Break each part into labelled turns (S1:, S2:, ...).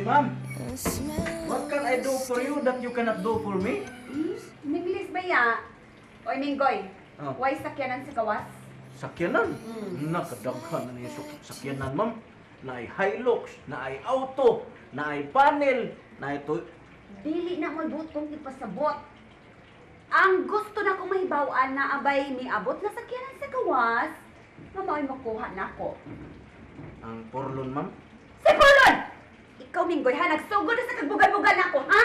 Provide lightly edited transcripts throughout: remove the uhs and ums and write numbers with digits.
S1: Ay, ma'am. What can I do for you that you cannot do for me?
S2: English ba ya? Oy, Minggoy.
S1: Oh.
S2: Why sakyanan sa gawas?
S1: Sakyanan? Nakadaghan na niya sakyanan, ma'am. Naay Hilux, naay auto, naay panel, naay to.
S2: Dili na mo buot kong ipasabot. Ang gusto na kong mahibaw-an na abay miabot na sakyanan sa gawas, nga mao'y makuha na ako.
S1: Ang porlon, ma'am?
S2: Si Porlon! Ikaw, Minggoy, ha? Nagsugod na sa kagbugal-bugal na ako, ha?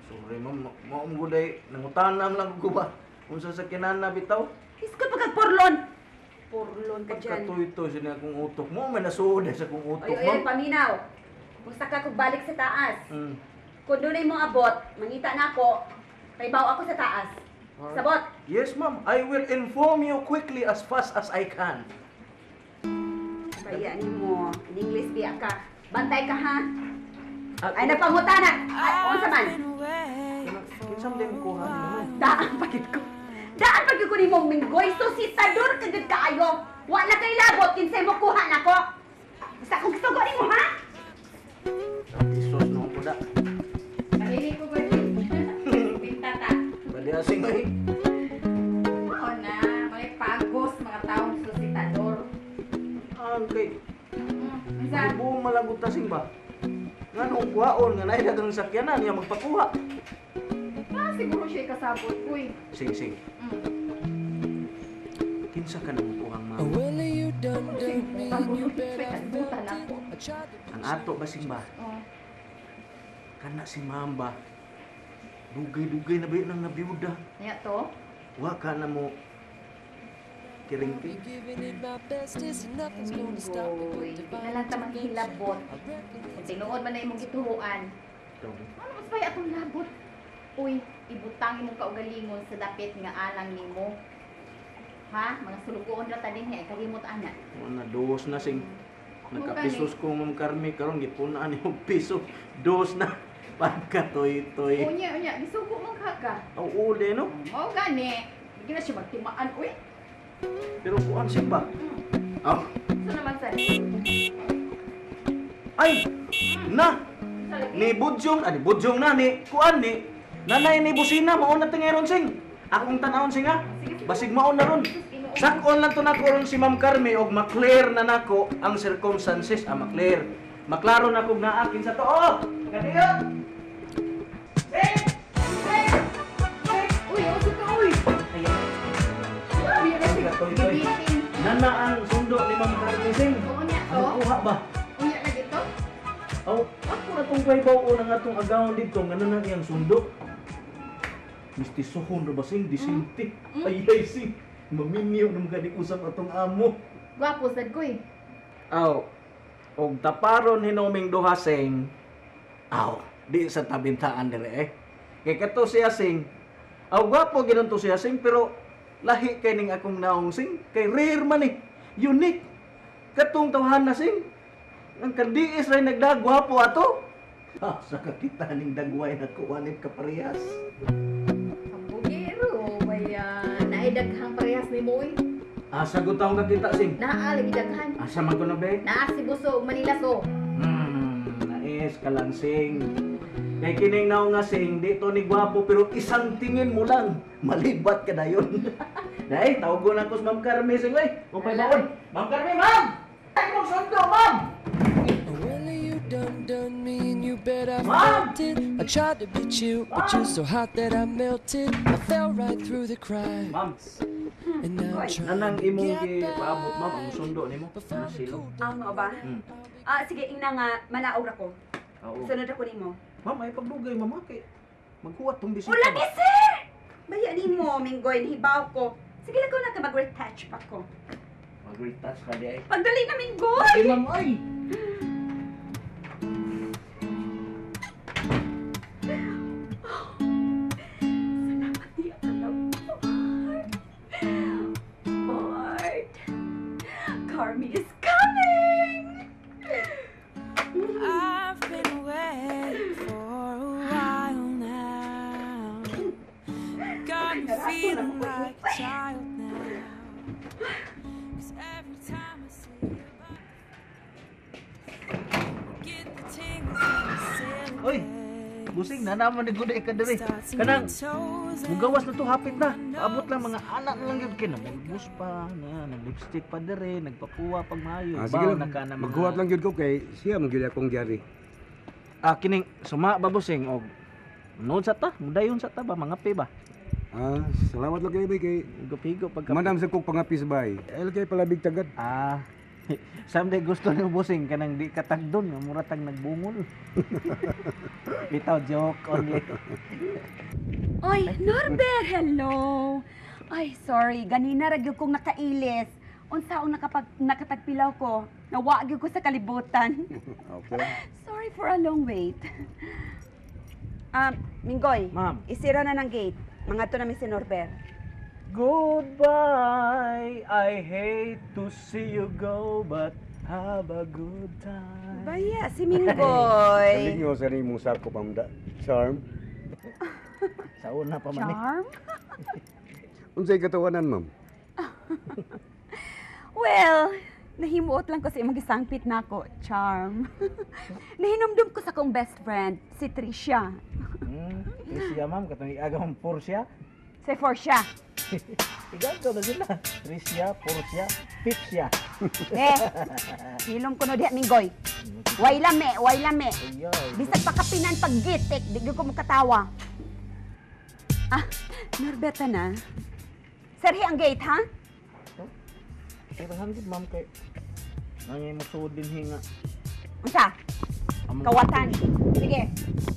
S1: Sorry, ma'am. Maong guday. Nangutanam lang ko ba? Kung sa sakyanan na bitaw.
S2: Iskod pagkag Porlon! Porlon ka dyan.
S1: Pagkatuy-toy sa akong utok mo. May nasuod sa akong utok,
S2: Oy, oy,
S1: ma'am.
S2: paminaw. Musta ka kung balik sa taas. Kung dunay mo abot, mangita na ako, paibaw ako sa taas.
S1: Alright.
S2: Sabot!
S1: Yes, ma'am. I will inform you quickly as fast as I can.
S2: Bayan mo, in English biya ka. Bantay ka, ha?
S1: Ah,
S2: Ay, napangutana! Ay, unsa man?
S1: Kinsam din kuha ni ma'am?
S2: Daan pagid ko. Daan pagid ko nimo Minggoy. Susitador ka gud kaayo. Wa na kay labot kinsay mo kuha nako. Basta kung gusto ko nimo, ha?
S1: Isos noon ko da.
S3: Sarili ko ba din? Bintata.
S1: Bali asing ay.
S3: Oo na, may pagos mga taong susitador.
S1: Ang kay
S3: Unsa?
S1: buong malagot tasing ba? Nga nung kuhaon nga naay dagang sakyanan niya magpakuha.
S3: Ah, siguro siya kasabot, uy.
S1: Sing sing. Kinsa ka nang kuhang ma'am?
S4: Well, you done done me and you bet I felt
S3: Kalimutan
S4: it.
S3: ako.
S4: I tried to
S1: Ang ato ba sing ba?
S3: Oh.
S1: Kana si ma'am ba? Dugay-dugay na ba yun ang nabiyuda?
S3: Nya to?
S1: Wa ka na mo kiringking.
S4: giving it my best. Is nothing's gonna stop me
S3: Minggoy,
S4: but
S3: di
S4: divine
S3: na lang ta maghilabot.
S4: I reckon
S3: Kung tinuod man na imong gituhuan.
S1: Ikaw.
S3: Ano mas bay atong labot? Uy, ibutang imong kaugalingon sa dapit nga alang nimo. Ha? Mga sulugoon ra ta dinhi ay kalimot ana.
S1: Wala na dos na sing. Nagkapisos ko Ma'am Carmi karon gipunaan ni og piso. Dos na pagkatoy-toy.
S3: Unya, unya, gisugo man ka ka.
S1: Aw uli no.
S3: Mao gani. Di na siya magtimaan, uy.
S1: Pero kuan sing ba? Aw.
S3: So naman sa
S1: Ay! Na!
S3: Sa lagi.
S1: Ni Budyong, ah, ni Budyong na ni kuan ni nanay ni busina mao na tingeron sing. Akong tan-awon sing ha. Basig mao na ron. Sakon lang to nako ron si Ma'am Carmi og maklear na nako ang circumstances, ah maklear. Maklaro na kog naakin sa to. Oh! Kadiyo! Sing! Sing! Sing!
S3: Uy, uso ka, uy.
S1: Ayan.
S3: Uy, ano siya?
S1: Toy-toy.
S3: Gibitin.
S1: Nana ang sundo ni Ma'am Carmi sing.
S3: Oo niya to.
S1: Ang kuha ba?
S3: Unya lagi to.
S1: Aw, ako na tong paybaw na nga tong agawon dito nga na iyang sundo. Mistisohon ra ba sing disinti. Ay ay sing. Maminyo na mga usap atong amo.
S3: Gwapo sad ko eh.
S1: Aw, og taparon hinuming duha sing. Aw, di sa tabintaan dire eh. Kay kato siya sing. Aw gwapo ginon to siya sing pero lahi kay ning akong naong sing kay rare man eh. Unique. Katong tawhan na sing. Ang kandiis ray nagdagwapo ato. Ah, sa kakita ning dagway na kuwanit kaparehas.
S3: Pambugero, bayan. Naay daghang parehas ni mo eh.
S1: Ah, sagot akong kakita sing.
S3: Naa lagi daghan.
S1: Asa man ko na be?
S3: Naa si Buso ug Manila so.
S1: Nais ka lang sing. Kay kining naong nga sing, di to ni gwapo pero isang tingin mo lang, malibat ka dayon. Dai, tawagon ako sa Ma'am Carmi sing oy. Upay baon. Ma'am Carmi, ma'am! Ay mong sundo, ma'am!
S4: Well, you done done me and you bet I
S1: Mom!
S4: felt it. I tried to be chill, but you're so hot that I melted. I fell right through the cracks.
S1: Ma'am,
S4: And now I'm trying
S1: nanang
S4: to
S1: imong
S4: get
S1: gipaabot ma'am ang
S4: back.
S1: sundo nimo.
S4: Before
S1: Na
S4: the
S1: silo.
S4: cool
S2: Ah, mao ba? Ah, sige, ingna nga manaog ra ko.
S1: Oo.
S2: Sunod ako nimo.
S1: Ma'am, ay pagdugay ma'am kay maghuwat tong bisita.
S2: Ula ni sir! Baya nimo, Minggoy, nahibaw ko. Sige lang ko na ka mag-retouch pa ko.
S1: Mag-retouch ka di ay.
S2: Pagdali na, Minggoy!
S1: Ay, ma'am, ay.
S2: Salamat niya ka na, Bart. Bart. Carmi is coming!
S5: I've been waiting for a while now. Got me feeling like a child now. 'Cause every time I see you.
S1: Oy, busing na naman ni Guday ka diri. Kanang mugawas na to hapit na. Paabot lang mga anak na lang gyud kay nagbus pa, na nag-lipstick pa diri, nagpapuwa pag maayo.
S6: Ah, sige lang.
S1: Na ka na mga
S6: Maghuwat lang gyud ko kay siya man gyud akong diary.
S1: Ah, kining suma ba busing og nood sa ta, mudayon sa ta ba mga pe ba?
S6: Ah, salamat lang kay bay kay
S1: Higo-higo pagka
S6: Madam sa kog pangapis bay. Ay kay palabig tagad.
S1: Ah, someday gusto ni busing kanang di katagdon nga mura tag nagbungol. Bitaw joke only.
S2: Oy, Norbert, hello. Ay, sorry, ganina ra gyud kong nakailis. Unsaong nakatagpilaw ko, nawa gyud ko sa kalibutan.
S6: Okay.
S2: Sorry for a long wait. Minggoy,
S1: Ma'am.
S2: Isira na ng gate. Mga to namin si Norbert.
S1: Goodbye, I hate to see you go, but have a good time.
S2: Baya, si Minggoy.
S6: Galing yo sa nimong sako pamda. Charm.
S1: Sa una pa man eh.
S2: Charm?
S6: Unsay katawanan, ma'am?
S2: Well, nahimuot lang ko sa imong gisangpit nako, Charm. Nahinumdum ko sa akong best friend, si Tricia.
S1: Tricia, ma'am, katong iaga mong Portia.
S2: Si Portia.
S1: Igago na sila. Tricia, Portia, Pipsia.
S2: Eh, hilom ko no diha, Minggoy. Way lame, way lame.
S1: Ayoy.
S2: Bisag pakapinan paggitik, di gyud ko makatawa. Ah, Norberta na. Serhi ang gate, ha?
S1: Pero hanggit, ma'am, kay nangay mo suod din hinga.
S2: Unsa?
S1: Among-
S2: Kawatan. Sige.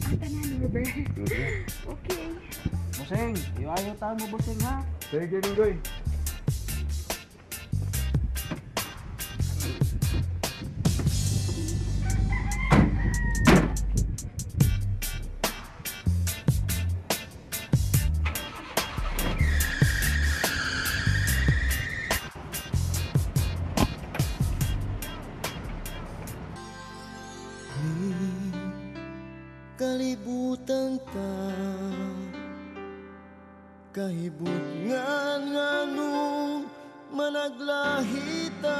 S2: Ata na, Norbert. Okay.
S1: Busing, iyo-ayo ta mo, busing, ha?
S6: Sige, Minggoy.
S7: Kalibutan ta kahibutngan nganong managlahita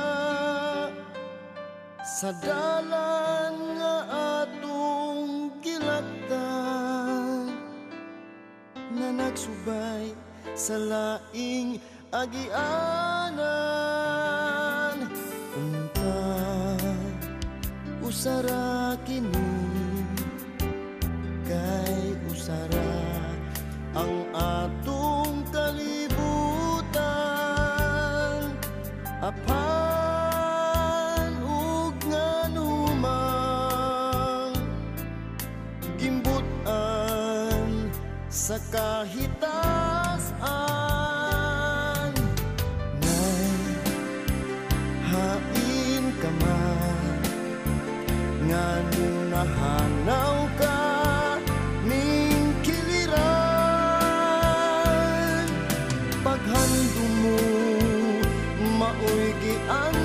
S7: sa dalan nga atong gilaktan nga nagsubay sa laing agianan. Unta usara kini kay usara ang atong kalibutan, apan ug nganumang gimbutan sa kahitasan. Nay, hain ka man, nganong nahanaw ka ning kiliran, paghandom mo maoy giantuman.